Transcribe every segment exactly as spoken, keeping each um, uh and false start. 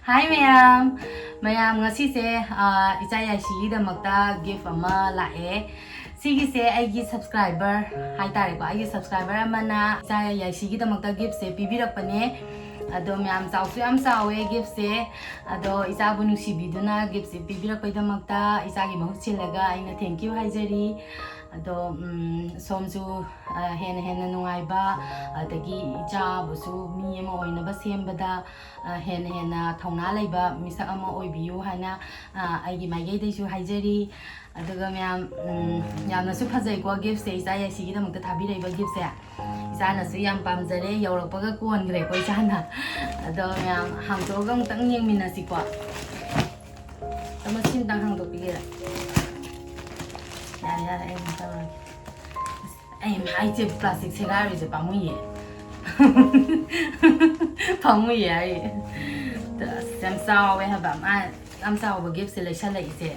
ꯍꯥꯏ ꯃꯌꯥꯝ! ꯃꯌꯥꯝ, ꯉꯁꯤꯁꯦ, ꯑ, ꯏꯆꯥ ꯌꯥꯏꯁꯤꯒꯤꯗꯃꯛꯇ gift ꯑꯃ ꯂꯥꯛꯑꯦ꯫ ꯁꯤꯒꯤꯁꯦ ꯑꯩꯒꯤ subscriber ꯍꯥꯏꯇꯥꯔꯦꯀꯣ, ꯑꯩꯒꯤ subscriber ꯑꯃꯅ ꯏꯆꯥ ꯌꯥꯏꯁꯤꯒꯤꯗꯃꯛꯇ giftꯁꯦ ꯄꯤꯕꯤꯔꯛꯄꯅꯦ꯫ ꯑꯗꯣ ꯃꯌꯥꯝ, ꯆꯥꯎꯁꯨ ꯌꯥꯝ ꯆꯥꯎꯋꯦ giftꯁꯦ꯫ ꯑꯗꯣ ꯏꯆꯥꯕꯨ ꯅꯨꯡꯁꯤꯕꯤꯗꯨꯅ giftꯁꯦ ꯄꯤꯕꯤꯔꯛꯄꯩꯗꯃꯛꯇ ꯏꯆꯥꯒꯤ ꯃꯍꯨꯠ ꯁꯤꯜꯂꯒ ꯑꯩꯅ thank you ꯍꯥꯏꯖꯔꯤ꯫ ꯑꯗꯣ, ꯎꯝ, ꯁꯣꯝꯁꯨ, ꯑ, ꯍꯦꯟꯅ ꯍꯦꯟꯅ ꯅꯨꯡꯉꯥꯏꯕ, ꯑꯗꯒꯤ ꯏꯆꯥꯕꯨꯁꯨ ꯃꯤ ꯑꯃ ꯑꯣꯏꯅꯕ ꯁꯦꯝꯕꯗ, ꯑ, ꯍꯦꯟꯅ ꯍꯦꯟꯅ ꯊꯧꯅꯥ ꯂꯩꯕ ꯃꯤꯁꯛ ꯑꯃ ꯑꯣꯏꯕꯤꯌꯨ ꯍꯥꯏꯅ, ꯑ, ꯑꯩꯒꯤ ꯃꯥꯏꯀꯩꯗꯩꯁꯨ ꯍꯥꯏꯖꯔꯤ꯫ ꯑꯗꯨꯒ ꯃꯌꯥꯝ, ꯎꯝ, ꯌꯥꯝꯅꯁꯨ ꯐꯖꯩꯀꯣ giftꯁꯦ, ꯏꯆꯥ ꯌꯥꯏꯁꯤꯒꯤꯗꯃꯛꯇ ꯊꯥꯕꯤꯔꯛꯏꯕ giftꯁꯦ꯫ ꯏꯆꯥꯅꯁꯨ ꯌꯥꯝ ꯄꯥꯝꯖꯔꯦ, ꯌꯧꯔꯛꯄꯒ ꯀꯣꯟꯈ꯭ꯔꯦꯀꯣ ꯏꯆꯥꯅ꯫ ꯑꯗꯣ ꯃꯌꯥꯝ, ꯍꯥꯡꯗꯣꯛꯑꯒ ꯑꯃꯨꯛꯇꯪ ꯌꯦꯡꯃꯤꯟꯅꯁꯤꯀꯣ꯫ ꯑꯃ ꯁꯤ ꯑꯃꯇꯪ ꯍꯥꯡꯗꯣꯛꯄꯤꯒꯦꯔꯥ? ꯌꯥꯔꯦ, ꯌꯥꯔꯦ, ꯑꯩ ꯑꯗꯨꯝ ꯇꯧꯔꯒꯦ꯫ ꯑꯁ, ꯑꯩ ꯃꯥꯏꯁꯦ plastic ꯁꯦꯒꯥꯏꯔꯤꯁꯦ ꯄꯥꯝꯃꯨꯏꯌꯦ꯫ ꯄꯥꯝꯃꯨꯏꯌꯦ ꯑꯩ꯫ ꯑꯁ, ꯌꯥꯝ ꯆꯥꯎꯋꯦ ꯍꯥꯏꯕ꯫ ꯃꯥ ꯌꯥꯝ ꯆꯥꯎꯕ giftꯁꯦ ꯂꯩꯁꯜꯂꯛꯏꯁꯦ꯫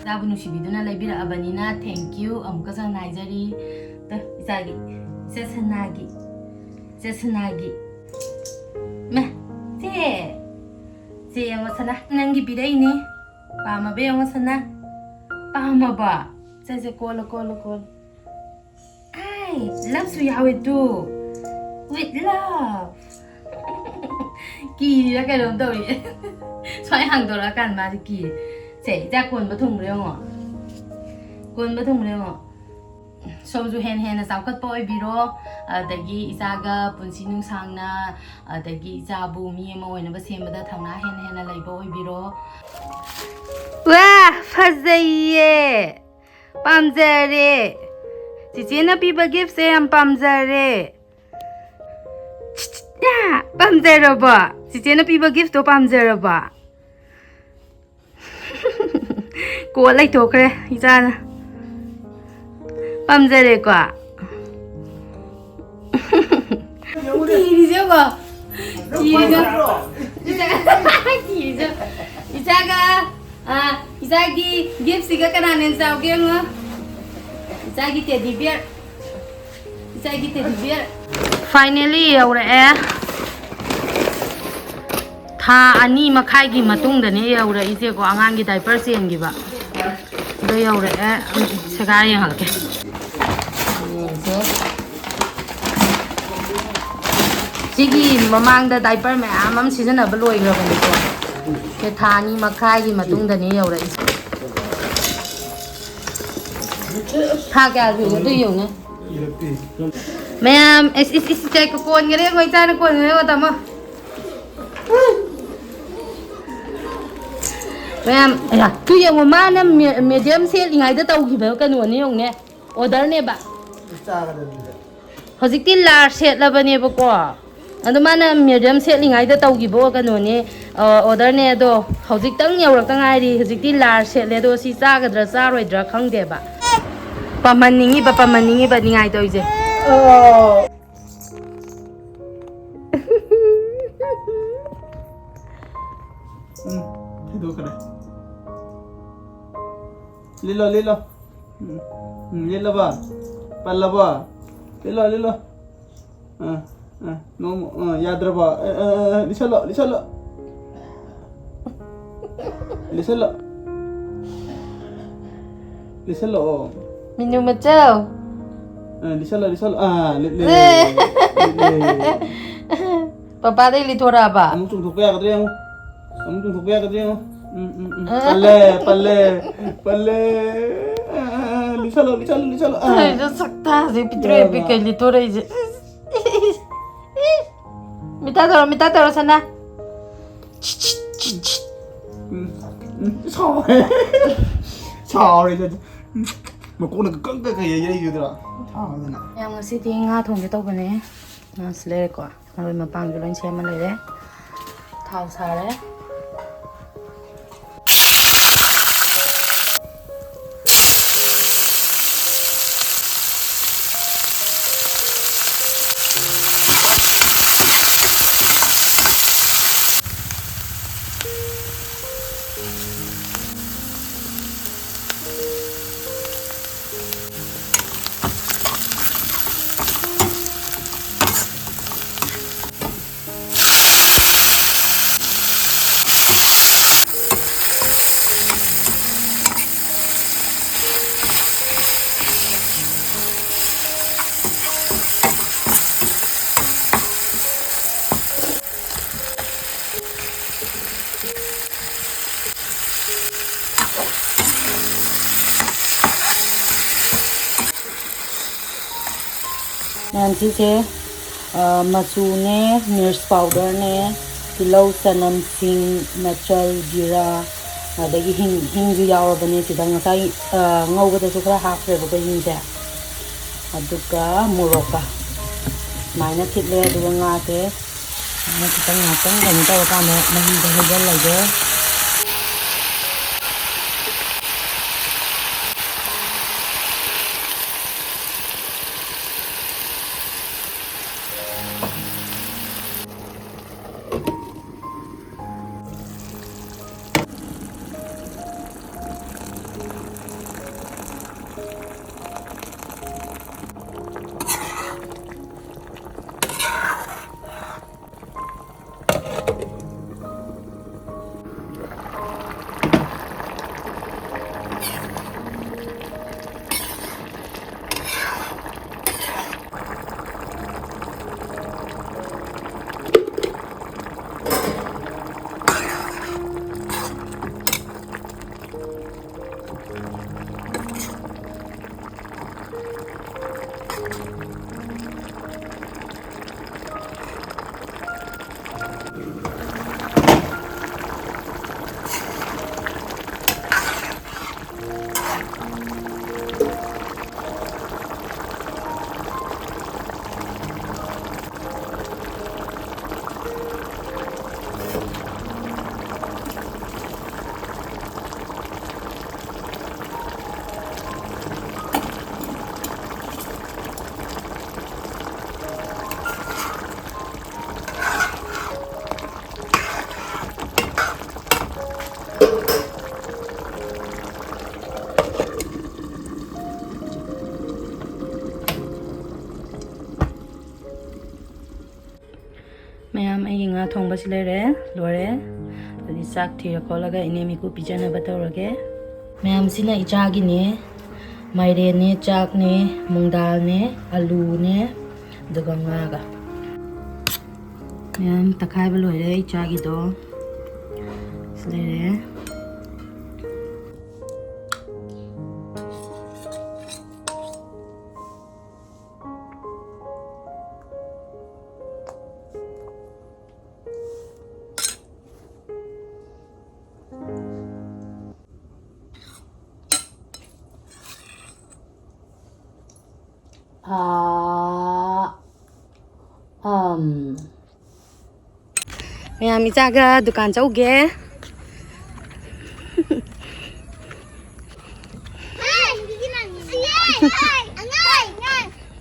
ꯏꯆꯥꯕꯨ ꯅꯨꯡꯁꯤꯕꯤꯗꯨꯅ ꯂꯩꯕꯤꯔꯛꯑꯕꯅꯤꯅ thank you ꯑꯃꯨꯛꯀꯁꯨ ꯍꯟꯅ ꯍꯥꯏꯖꯔꯤ꯫ ꯇ, ꯏꯆꯥꯒꯤ, ꯏꯆꯥ ꯁꯅꯥꯒꯤ, ꯏꯆꯥ ꯁꯅꯥꯒꯤ꯫ ꯃꯥ, ꯁꯦ, ꯁꯦ ꯌꯦꯡꯉꯣ ꯁꯅꯥ, ꯅꯪꯒꯤ ꯄꯤꯔꯛꯏꯅꯦ꯫ ꯄꯥꯝꯃꯕ ꯌꯦꯡꯉꯣ ꯁꯅꯥ꯫ ꯄꯥꯝꯃꯕ? ꯁꯦ, ꯁꯦ, ꯀꯣꯜꯂꯣ, ꯀꯣꯜꯂꯣ, ꯀꯣꯜꯂꯣ꯫ ꯑꯥꯏ, loveꯁꯨ ꯌꯥꯎꯋꯦ ꯇꯨ꯫ With love꯫ ꯀꯤꯔꯤꯔꯥ ꯀꯩꯅꯣꯝ ꯇꯧꯔꯤ꯫ ꯁ꯭ꯋꯥꯏ ꯍꯥꯡꯗꯣꯔꯛꯑꯀꯥꯟꯗ ꯃꯥꯗꯤ ꯀꯤꯔꯦ꯫ ꯁꯦ, ꯏꯆꯥ ꯀꯣꯟꯕ ꯊꯨꯡꯕ꯭ꯔꯥ ꯌꯦꯡꯉꯣ꯫ ꯀꯣꯟꯕ ꯊꯨꯡꯕ꯭ꯔꯥ ꯌꯦꯡꯉꯣ꯫ ꯁꯣꯝꯁꯨ ꯍꯦꯟꯅ ꯍꯦꯟꯅ ꯆꯥꯎꯈꯠꯄ ꯑꯣꯏꯕꯤꯔꯣ, ꯑꯗꯒꯤ ꯏꯆꯥꯒ ꯄꯨꯟꯁꯤ ꯅꯨꯡꯁꯥꯡꯅ, ꯑꯗꯒꯤ ꯏꯆꯥꯕꯨ ꯃꯤ ꯑꯃ ꯑꯣꯏꯅꯕ ꯁꯦꯝꯕꯗ ꯊꯧꯅꯥ ꯍꯦꯟꯅ ꯍꯦꯟꯅ ꯂꯩꯕ ꯑꯣꯏꯕꯤꯔꯣ꯫ ꯋꯥ, ꯐꯖꯩꯌꯦ! ꯄꯥꯝꯖꯔꯦ! ꯆꯤꯆꯦꯅ ꯄꯤꯕ giftꯁꯦ ꯌꯥꯝ ꯄꯥꯝꯖꯔꯦ! ꯄꯥꯝꯖꯔꯕꯣ? ꯆꯤꯆꯦꯅ ꯄꯤꯕ giftꯇꯣ ꯄꯥꯝꯖꯔꯕꯣ? ꯀꯣꯜ ꯂꯩꯊꯣꯛꯈ꯭ꯔꯦ ꯏꯆꯥꯅ꯫ ꯄꯥꯝꯖꯔꯦꯀꯣ? ꯀꯤꯔꯤꯁꯦꯀꯣ? ꯀꯤꯔꯤꯁꯦ? ꯏꯆꯥ-, ꯀꯤꯔꯤꯁꯦ? ꯏꯆꯥꯒ, ꯑ, ꯏꯆꯥꯒꯤ giftꯁꯤꯒ ꯀꯅꯥꯅ ꯍꯦꯟꯅ ꯆꯥꯎꯒꯦ ꯌꯦꯡꯉꯣ꯫ ꯏꯆꯥꯒꯤ teddy bear꯫ Finally ꯌꯧꯔꯛꯑꯦ꯫ ꯊꯥ ꯑꯅꯤ ꯃꯈꯥꯏꯒꯤ ꯃꯇꯨꯡꯗꯅꯦ ꯌꯧꯔꯛꯏꯁꯦꯀꯣ, ꯑꯉꯥꯡꯒꯤ diaper ꯆꯦꯟꯈꯤꯕ꯫ ꯑꯗꯣ ꯌꯧꯔꯛꯑꯦ꯫ ꯁꯦꯒꯥꯏ ꯌꯦꯡꯍꯜꯂꯛꯀꯦ꯫ ꯌꯦꯡꯁꯦ꯫ ꯁꯤꯒꯤ ꯃꯃꯥꯡꯗ diaper ꯃꯌꯥꯝ ꯑꯃ ꯁꯤꯖꯤꯟꯅꯕ ꯂꯣꯏꯈ꯭ꯔꯕꯅꯤꯀꯣ꯫ ꯁꯦ ꯊꯥ ꯑꯅꯤ ꯃꯈꯥꯏꯒꯤ ꯃꯇꯨꯡꯗꯅꯦ ꯌꯧꯔꯛꯏꯁꯦ꯫ ꯊꯥ ꯀꯌꯥ ꯁꯨꯔꯒꯦ ꯑꯗꯨ ꯌꯦꯡꯉꯨꯅꯦ꯫ ꯃꯌꯥꯝ, ꯏꯁ, ꯏꯁ, ꯏꯁ, ꯀꯩ ꯀꯣꯟꯒꯔꯦ, ꯑꯩꯈꯣꯏ ꯏꯆꯥꯅ ꯀꯣꯟꯒꯔꯦ, ꯇꯥꯃꯣ꯫ ꯃꯌꯥꯝ, ꯑꯌꯥ, ꯇꯨ ꯌꯦꯡꯉꯣ, ꯃꯥꯅ ꯃꯦ-, medium ꯁꯦꯠꯂꯤꯉꯩꯗ ꯇꯧꯈꯤꯕ ꯀꯩꯅꯣꯅꯦ ꯌꯦꯡꯉꯨꯅꯦ, orderꯅꯦꯕ꯫ ꯍꯧꯖꯤꯛꯇꯤ large ꯁꯦꯠꯂꯕꯅꯦꯕꯀꯣ꯫ ꯑꯗꯣ ꯃꯥꯅ medium ꯁꯦꯠꯂꯤꯉꯩꯗ ꯇꯧꯈꯤꯕ ꯀꯩꯅꯣꯅꯦ, ꯑ, orderꯅꯦ꯫ ꯑꯗꯣ ꯍꯧꯖꯤꯛꯇꯪ ꯌꯧꯔꯛꯇ ꯉꯥꯏꯔꯤ꯫ ꯍꯧꯖꯤꯛꯇꯤ large ꯁꯦꯠꯂꯦ꯫ ꯑꯗꯣ ꯁꯤ ꯆꯥꯒꯗ꯭ꯔꯥ ꯆꯥꯔꯣꯏꯗ꯭ꯔꯥ ꯈꯪꯗꯦꯕ꯫ ꯄꯝꯍꯟꯅꯤꯡꯉꯤꯕ, ꯄꯝꯍꯟꯅꯤꯡꯉꯤꯕ ꯅꯤꯡꯉꯥꯏ ꯇꯧꯔꯤꯁꯦ꯫ ꯎꯝ, ꯊꯤꯗꯣꯛꯈ꯭ꯔꯦ꯫ ꯂꯤꯠꯂꯣ, ꯂꯤꯠꯂꯣ꯫ ꯎꯝ, ꯎꯝ, ꯂꯤꯠꯂꯕ? ꯄꯜꯂꯕ? ꯂꯤꯠꯂꯣ, ꯂꯤꯠꯂꯣ꯫ ꯑꯥ, ꯑꯥ, ꯅꯣꯡꯃ, ꯑꯥ, ꯌꯥꯗ꯭ꯔꯕ? ꯑꯦ, ꯑꯦ, ꯑꯦ, ꯂꯤꯁꯜꯂꯣ, ꯂꯤꯁꯜꯂꯣ꯫ ꯂꯤꯁꯜꯂꯣ꯫ ꯂꯤꯁꯜꯂꯛꯑꯣ꯫ ꯃꯤꯅꯨ ꯃꯆꯧ꯫ ꯑꯥ, ꯂꯤꯁꯜꯂꯣ, ꯂꯤꯁꯜꯂꯣ꯫ ꯑꯥ, ꯂꯤꯠꯂꯦ꯫ ꯑꯦ꯫ ꯂꯤꯠꯂꯦ꯫ ꯄꯄꯥꯗꯩ ꯂꯤꯊꯣꯔꯛꯑꯕ? ꯑꯃꯨꯛ ꯆꯣꯡꯊꯣꯛꯄ ꯌꯥꯒꯗ꯭ꯔꯥ ꯌꯦꯡꯉꯨ꯫ ꯑꯃꯨꯛ ꯆꯣꯡꯊꯣꯛꯄ ꯌꯥꯒꯗ꯭ꯔꯥ ꯌꯦꯡꯉꯨ꯫ ꯎꯝ, ꯎꯝ, ꯎꯝ꯫ ꯑ꯫ ꯄꯜꯂꯦ, ꯄꯜꯂꯦ, ꯄꯜꯂꯦ꯫ ꯑꯥ, ꯑꯥ, ꯑꯥ, ꯂꯤꯁꯜꯂꯣ, ꯂꯤꯁꯜꯂꯣ, ꯂꯤꯁꯜꯂꯣ꯫ ꯑꯥ꯫ ꯇꯧꯔꯤꯁꯦ ꯁꯛꯇꯥꯁꯦ ꯄꯤꯛꯇ꯭ꯔꯨ ꯌꯥꯔꯕ? ꯄꯤꯛꯀꯩ ꯂꯤꯠꯇꯣꯔꯛꯏꯁꯦ꯫ ꯃꯤꯇꯥ ꯇꯧꯔꯣ, ꯃꯤꯇꯥ ꯇꯧꯔꯣ, ꯁꯅꯥ꯫ ꯎꯝ, ꯎꯝ, ꯁꯥꯎꯔꯦ꯫ ꯁꯥꯎꯔꯦ, ꯑꯗꯨꯗꯤ꯫ ꯎꯝ, ꯃꯀꯣꯛꯅ ꯀꯛ ꯀꯛ ꯀꯛ ꯌꯩꯔꯛꯏꯗꯨꯗ꯭ꯔꯥ? ꯁꯥꯎꯗꯅ꯫ ꯌꯥꯝ ꯉꯁꯤꯗꯤ ꯉꯥ ꯊꯣꯡꯒꯦ ꯇꯧꯕꯅꯦ꯫ ꯉꯥꯁꯤ ꯂꯩꯔꯦꯀꯣ꯫ ꯃꯔꯣꯏ ꯃꯄꯥꯡꯁꯨ ꯂꯣꯏ ꯁꯦꯝꯃ ꯂꯩꯔꯦ꯫ ꯊꯥꯎ ꯁꯥꯔꯦ꯫ ꯃꯌꯥꯝ, ꯁꯤꯁꯦ, ꯑ, ꯃꯆꯨꯅꯦ, ꯃꯤꯔꯆ ꯄꯥꯎꯗꯔꯅꯦ, ꯇꯤꯜꯍꯧ, ꯆꯅꯝ, ꯁꯤꯡ, ꯃꯆꯜ, ꯖꯤꯔꯥ, ꯑꯗꯒꯤ ꯍꯤꯡ, ꯍꯤꯡꯁꯨ ꯌꯥꯎꯔꯕꯅꯦ ꯁꯤꯗ꯫ ꯉꯁꯥꯏ, ꯑ, ꯉꯧꯕꯗꯁꯨ ꯈꯔ ꯍꯥꯞꯈ꯭ꯔꯦꯕꯀꯣ ꯍꯤꯡꯁꯦ꯫ ꯑꯗꯨꯒ ꯃꯣꯔꯣꯛꯀ ꯁꯨꯃꯥꯏꯅ ꯊꯤꯠꯂꯦ꯫ ꯑꯗꯨꯒ ꯉꯥꯁꯦ ꯁꯨꯃꯥꯏꯅ ꯈꯤꯇꯪ ꯉꯥꯛꯇꯪ ꯀꯩꯅꯣ ꯇꯧꯔꯀꯥꯟꯗ ꯃꯍꯤꯗꯣ ꯍꯩꯖꯤꯜꯂꯒꯦ꯫ ꯃꯌꯥꯝ, ꯑꯩꯒꯤ ꯉꯥ ꯊꯣꯡꯕꯁꯤ ꯂꯩꯔꯦ, ꯂꯣꯏꯔꯦ꯫ ꯑꯗꯨꯗꯤ ꯆꯥꯛ ꯊꯤꯔ ꯈꯣꯠꯂꯒ ꯏꯅꯦ ꯃꯤꯀꯨ ꯄꯤꯖꯅꯕ ꯇꯧꯔꯒꯦ꯫ ꯃꯌꯥꯝꯁꯤꯅ ꯏꯆꯥꯒꯤꯅꯦ, ꯃꯥꯏꯔꯦꯟꯅꯦ, ꯆꯥꯛꯅꯦ, ꯃꯨꯡꯗꯥꯜꯅꯦ, ꯑꯂꯨꯅꯦ, ꯑꯗꯨꯒ ꯉꯥꯒ꯫ ꯃꯌꯥꯝ, ꯇꯛꯈꯥꯏꯕ ꯂꯣꯏꯔꯦ ꯏꯆꯥꯒꯤꯗꯣ꯫ ꯁꯤ ꯂꯩꯔꯦ꯫ ꯎꯝ꯫ ꯃꯌꯥꯝ ꯏꯆꯥꯒ ꯗꯨꯀꯥꯟ ꯆꯧꯒꯦ꯫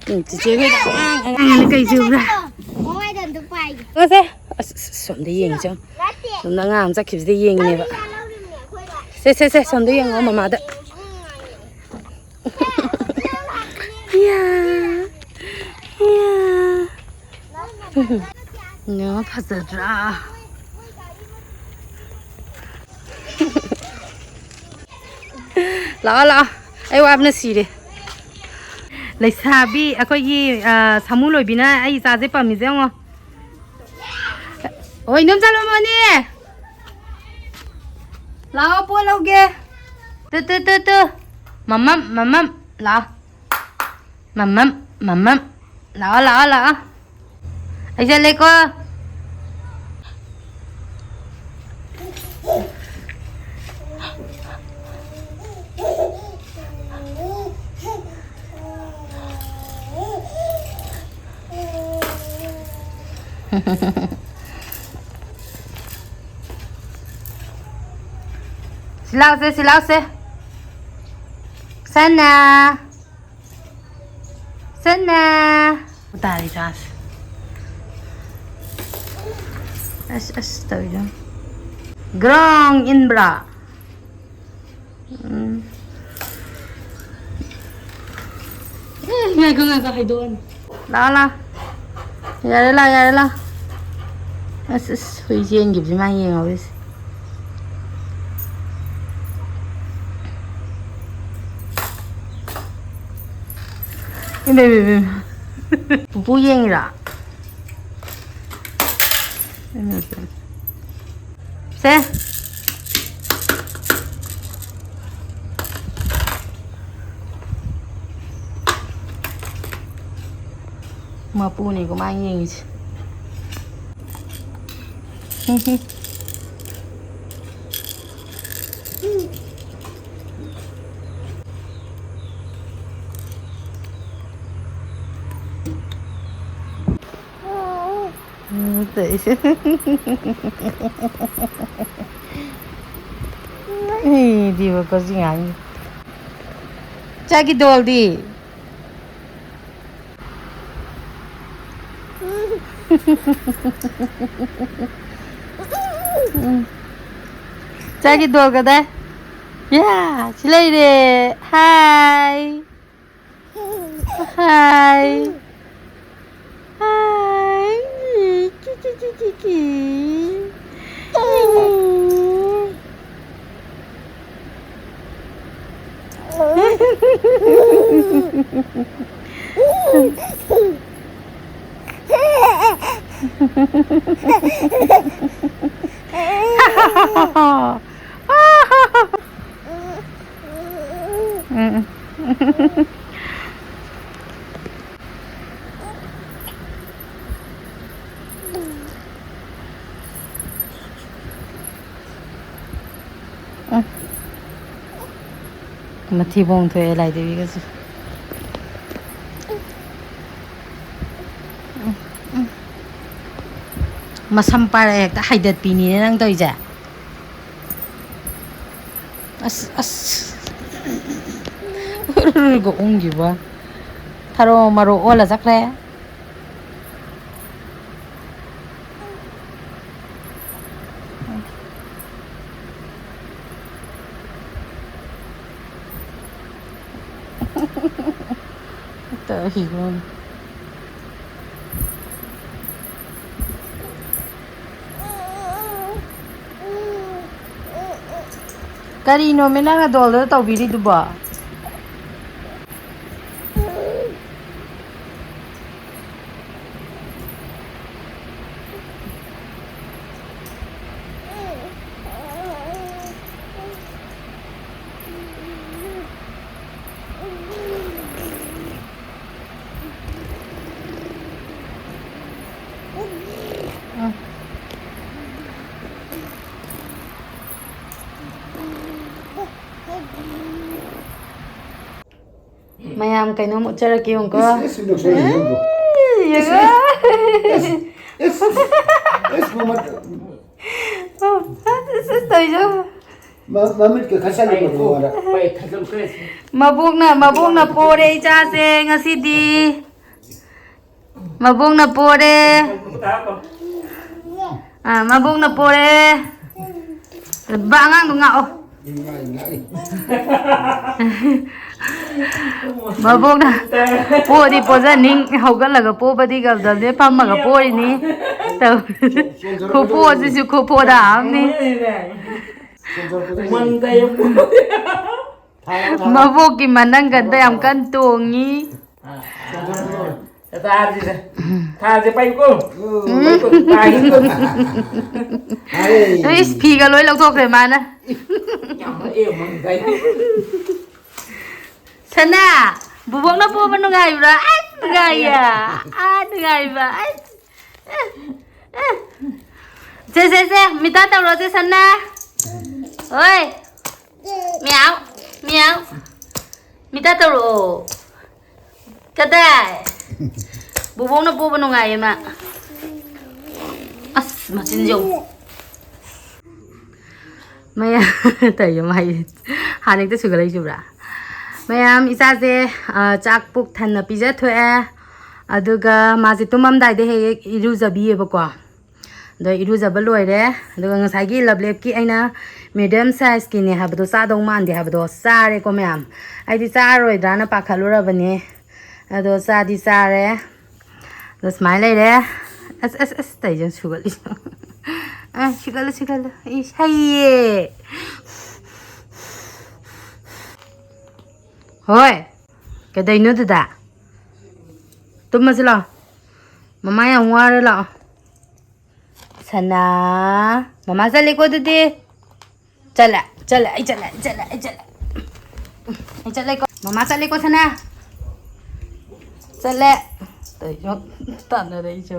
ꯎꯝ, ꯆꯤꯆꯦ ꯍꯣꯏꯗ ꯑꯉꯥꯡ, ꯑꯉꯥꯡ ꯀꯩ ꯆꯨꯕ꯭ꯔꯥ? ꯃꯃꯥꯏꯗꯣ ꯑꯝꯇ ꯄꯥꯏꯒꯦ꯫ ꯁꯦ, ꯑꯁ, ꯑꯁ, ꯑꯁ, ꯁꯣꯝꯗ ꯌꯦꯡꯉꯤ ꯆꯪ꯫ ꯅꯠꯇꯦ꯫ ꯁꯣꯝꯗ ꯑꯉꯥꯡ ꯑꯃ ꯆꯠꯈꯤꯕꯁꯤꯗ ꯌꯦꯡꯉꯤꯅꯦꯕ꯫ ꯒꯥꯔꯤ ꯂꯧꯔꯤꯕꯅꯦ ꯑꯩꯈꯣꯏꯗ꯫ ꯁꯦ, ꯁꯦ, ꯁꯦ, ꯁꯣꯝꯗ ꯌꯦꯡꯉꯣ ꯃꯃꯥꯗ꯫ ꯏꯌꯥ, ꯏꯌꯥ꯫ ꯌꯦꯡꯉꯣ, ꯐꯖꯗ꯭ꯔꯥ? ꯂꯥꯛꯑꯣ, ꯂꯥꯛꯑꯣ꯫ ꯑꯩ ꯋꯥꯕꯅ ꯁꯤꯔꯦ꯫ ꯂꯩꯁꯥꯕꯤ, ꯑꯩꯈꯣꯏꯒꯤ, ꯑ, ꯁꯥꯃꯨ ꯂꯣꯏꯕꯤꯅ ꯑꯩ ꯏꯆꯥꯁꯦ ꯄꯝꯃꯤꯁꯦ ꯌꯦꯡꯉꯣ꯫ ꯍꯣꯏ, ꯏꯅꯝ ꯆꯠꯂꯝꯃꯣꯅꯦ꯫ ꯂꯥꯛꯑꯣ, ꯄꯣꯠ ꯂꯧꯒꯦ꯫ ꯇꯨ, ꯇꯨ, ꯇꯨ, ꯇꯨ꯫ ꯃꯃꯝ, ꯃꯃꯝ, ꯂꯥꯛꯑꯣ꯫ ꯃꯃꯝ, ꯃꯃꯝ꯫ ꯂꯥꯛꯑꯣ, ꯂꯥꯛꯑꯣ, ꯂꯥꯛꯑꯣ꯫ ꯑꯩ ꯆꯠꯂꯦꯀꯣ꯫ ꯁꯤ ꯂꯥꯎꯁꯦ, ꯁꯤ ꯂꯥꯎꯁꯦ꯫ ꯁꯅꯥ꯫ ꯁꯅꯥ꯫ ꯇꯥꯔꯤ ꯆꯥꯁꯦ꯫ ꯑꯁ, ꯑꯁ, ꯇꯧꯔꯤꯗꯣ꯫ ꯒ꯭ꯔꯣꯡ ꯏꯟꯕ꯭ꯔꯥ? ꯎꯝ꯫ ꯑꯦ, ꯉꯥꯏꯈꯣ, ꯉꯥꯏꯈꯣ, ꯍꯥꯏꯗꯣꯛꯑꯅꯤ꯫ ꯂꯥꯛꯑꯣ, ꯂꯥꯛꯑꯣ꯫ ꯌꯥꯔꯦ, ꯂꯥꯛꯑꯣ, ꯌꯥꯔꯦ, ꯂꯥꯛꯑꯣ꯫ ꯑꯁ, ꯑꯁ, ꯍꯨꯏ ꯆꯦꯟꯈꯤꯕꯁꯤ ꯃꯥ ꯌꯦꯡꯍꯧꯔꯤꯁꯦ꯫ ꯏꯃꯥ, ꯏꯃꯥ, ꯏꯃꯥ, ꯏꯃꯥ꯫ ꯄꯨꯄꯨ ꯌꯦꯡꯉꯤꯔꯣ? ꯁꯦ꯫ ꯃꯄꯨꯅꯤꯀꯣ ꯃꯥ ꯌꯦꯡꯉꯤꯁꯦ꯫ ꯎꯝ, ꯇꯧꯏꯁꯦ꯫ ꯑꯩꯗꯤꯕꯀꯣ ꯁꯤ ꯉꯥꯡꯁꯦ꯫ ꯆꯥꯒꯤ ꯗꯣꯜꯗꯤ? ꯎꯝ꯫ ꯆꯥꯒꯤ ꯗꯣꯜ ꯀꯗꯥꯏ? ꯌꯥ, ꯁꯤ ꯂꯩꯔꯦ꯫ ꯍꯥꯏ꯫ ꯍꯥꯏ꯫ ꯍꯥꯏ꯫ ꯀꯤ, ꯀꯤ, ꯀꯤ, ꯀꯤ, ꯀꯤ꯫ ꯎꯝ꯫ ꯎꯝ꯫ ꯃꯊꯤꯕꯣꯡ ꯊꯣꯛꯑꯦ ꯂꯥꯏꯗꯦꯕꯤꯒꯁꯦ꯫ ꯎꯝ, ꯎꯝ꯫ ꯃꯁꯝ ꯄꯥꯏꯔꯒ ꯍꯦꯛꯇ ꯍꯥꯏꯗꯠꯄꯤꯅꯤꯅꯦ ꯅꯪ ꯇꯧꯔꯤꯁꯦ꯫ ꯑꯁ, ꯑꯁ꯫ ꯎꯔꯨꯔꯨꯒ ꯎꯪꯈꯤꯕ꯫ ꯊꯔꯣ ꯃꯔꯣ ꯑꯣꯜꯂ ꯆꯠꯈ꯭ꯔꯦ꯫ ꯇꯧꯔꯤꯁꯤꯕꯨ꯫ ꯀꯔꯤꯅꯣꯃꯦ ꯅꯪꯅ ꯗꯣꯜꯗꯨꯗ ꯇꯧꯕꯤꯔꯤꯗꯨꯕꯣ? ꯃꯌꯥꯝ ꯀꯩꯅꯣꯝ ꯎꯠꯆꯔꯛꯀꯦ ꯌꯦꯡꯉꯨꯀꯣ꯫ ꯏꯁ, ꯏꯁ, ꯏꯁ, ꯏꯁ, ꯏꯁ꯫ ꯑꯦ, ꯌꯦꯡꯉꯣ꯫ ꯏꯁ, ꯏꯁ꯫ ꯏꯁ, ꯏꯁ, ꯃꯃꯠ-, ꯑꯁ, ꯑꯁ, ꯇꯧꯏꯁꯦ꯫ ꯃ-, ꯃꯃꯤꯠꯀ ꯈꯔ ꯆꯠꯂꯤꯕꯅꯤ ꯃꯉꯣꯟꯗ꯫ ꯃꯕꯣꯛꯅ, ꯃꯕꯣꯛꯅ ꯄꯣꯔꯦ ꯏꯆꯥꯁꯦ ꯉꯁꯤꯗꯤ꯫ ꯃꯕꯣꯛꯅ ꯄꯣꯔꯦ꯫ ꯑꯥ, ꯃꯕꯣꯛꯅ ꯄꯣꯔꯦ꯫ ꯕꯥ, ꯑꯉꯥꯡꯗꯣ ꯉꯥꯛꯑꯣ꯫ ꯃꯕꯣꯛꯅ ꯄꯣꯗꯤ ꯄꯣꯖꯅꯤꯡ, ꯍꯧꯒꯠꯂꯒ ꯄꯣꯕꯗꯤ ꯉꯝꯗꯕꯅꯦ, ꯐꯝꯃꯒ ꯄꯣꯔꯤꯅꯤ꯫ ꯇꯧ-, ꯈꯨꯄꯣꯁꯤꯁꯨ ꯈꯨꯄꯣꯗ ꯑꯃꯅꯤ꯫ ꯃꯕꯣꯛꯀꯤ ꯃꯅꯪꯒꯟꯗ ꯌꯥꯝ ꯀꯟꯅ ꯇꯣꯡꯉꯤ꯫ ꯊꯥꯁꯦ ꯄꯥꯏꯀꯣ꯫ ꯄꯥꯏꯀꯣ, ꯇꯥꯏꯀꯣ꯫ ꯏꯁ, ꯐꯤꯒ ꯂꯣꯏ ꯂꯧꯊꯣꯛꯈ꯭ꯔꯦ ꯃꯥꯅ꯫ ꯌꯥꯝ ꯃꯛꯑꯦ ꯃꯪ ꯇꯥꯏ꯫ ꯁꯅꯥ, ꯕꯨꯕꯣꯛꯅ ꯄꯣꯕ ꯅꯨꯡꯉꯥꯏꯕ꯭ꯔꯥ? ꯑꯁ, ꯅꯨꯡꯉꯥꯏꯌꯦ꯫ ꯑꯥ, ꯅꯨꯡꯉꯥꯏꯕ꯫ ꯑꯁ꯫ ꯁꯦ, ꯁꯦ, ꯁꯦ, ꯃꯤꯇꯥ ꯇꯧꯔꯣ, ꯁꯦ, ꯁꯅꯥ꯫ ꯍꯣꯏ꯫ ꯃꯤꯌꯥꯎ, ꯃꯤꯌꯥꯎ꯫ ꯃꯤꯇꯥ ꯇꯧꯔꯛꯑꯣ꯫ ꯀꯗꯥꯏ? ꯕꯨꯕꯣꯛꯅ ꯄꯣꯕ ꯅꯨꯡꯉꯥꯏꯌꯦ ꯃꯥ꯫ ꯑꯁ, ꯃꯆꯤꯟ ꯌꯦꯡꯉꯨ꯫ ꯃꯌꯥꯝ, ꯇꯧꯔꯤꯁꯦ ꯃꯥꯏ ꯍꯥꯟꯅ ꯍꯦꯛꯇ ꯁꯨꯒꯠꯂꯛꯏꯁꯤꯕ꯭ꯔꯥ? ꯃꯌꯥꯝ, ꯏꯆꯥꯁꯦ, ꯑ, ꯆꯥꯛ ꯄꯨꯛ ꯊꯟꯅ ꯄꯤꯖꯊꯣꯛꯑꯦ꯫ ꯑꯗꯨꯒ ꯃꯥꯁꯦ ꯇꯨꯝꯃꯝꯗꯥꯏꯗ ꯍꯦꯛ ꯍꯦꯛ ꯏꯔꯨꯖꯕꯤꯌꯦꯕꯀꯣ꯫ ꯑꯗꯣ ꯏꯔꯨꯖꯕ ꯂꯣꯏꯔꯦ꯫ ꯑꯗꯨꯒ ꯉꯁꯥꯏꯒꯤ ꯂꯞꯂꯦꯞꯀꯤ ꯑꯩꯅ medium sizeꯀꯤꯅꯦ ꯍꯥꯏꯕꯗꯣ, ꯆꯥꯗꯧ ꯃꯥꯟꯗꯦ ꯍꯥꯏꯕꯗꯣ ꯆꯥꯔꯦꯀꯣ ꯃꯌꯥꯝ꯫ ꯑꯩꯗꯤ ꯆꯥꯔꯔꯣꯏꯗ꯭ꯔꯥꯅ ꯄꯥꯈꯠꯂꯨꯔꯕꯅꯦ꯫ ꯑꯗꯣ ꯆꯥꯗꯤ ꯆꯥꯔꯦ꯫ ꯑꯗꯣ ꯁꯨꯃꯥꯏꯅ ꯂꯩꯔꯦ꯫ ꯑꯁ, ꯑꯁ, ꯑꯁ, ꯇꯧꯔꯤꯁꯦ ꯁꯨꯒꯠꯂꯤꯁꯦ꯫ ꯑ, ꯁꯨꯒꯠꯂꯨ, ꯁꯨꯒꯠꯂꯨ꯫ ꯏꯁ, ꯍꯩꯌꯦ꯫ ꯍꯣꯏ꯫ ꯀꯩꯗꯧꯅꯣ ꯑꯗꯨꯗ? ꯇꯨꯝꯃꯁꯤ ꯂꯥꯛꯑꯣ꯫ ꯃꯃꯥ ꯌꯥꯝ ꯋꯥꯔꯦ ꯂꯥꯛꯑꯣ꯫ ꯁꯅꯥ꯫ ꯃꯃꯥ ꯆꯠꯂꯦꯀꯣ ꯑꯗꯨꯗꯤ꯫ ꯆꯠꯂꯦ, ꯆꯠꯂꯦ, ꯑꯩ ꯆꯠꯂꯦ, ꯑꯩ ꯆꯠꯂꯦ, ꯑꯩ ꯆꯠꯂꯦ꯫ ꯑꯩ ꯆꯠꯂꯦꯀꯣ꯫ ꯃꯃꯥ ꯆꯠꯂꯦꯀꯣ ꯁꯅꯥ꯫ ꯆꯠꯂꯦ꯫ ꯇꯧꯔꯤꯁꯦ ꯇꯥꯟꯅꯔꯛꯏꯁꯦ꯫